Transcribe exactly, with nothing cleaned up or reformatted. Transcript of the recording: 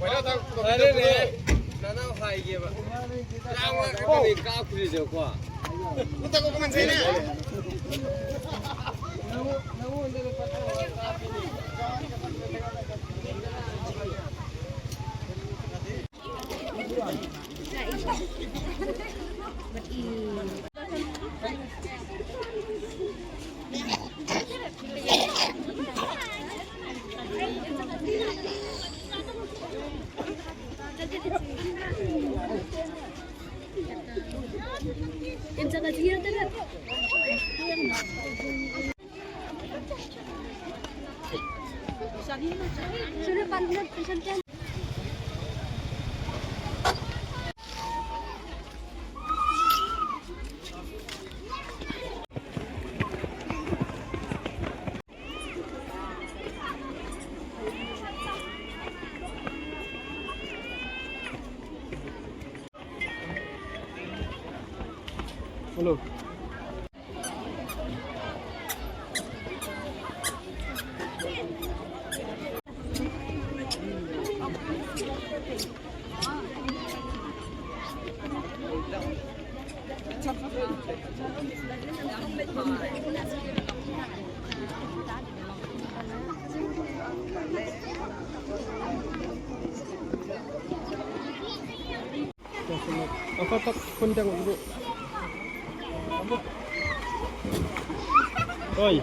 Are re, nana hai ge ba. Lang lang ka ni ka kri de kwa. Hello. Apa tak kundang dulu? Oi.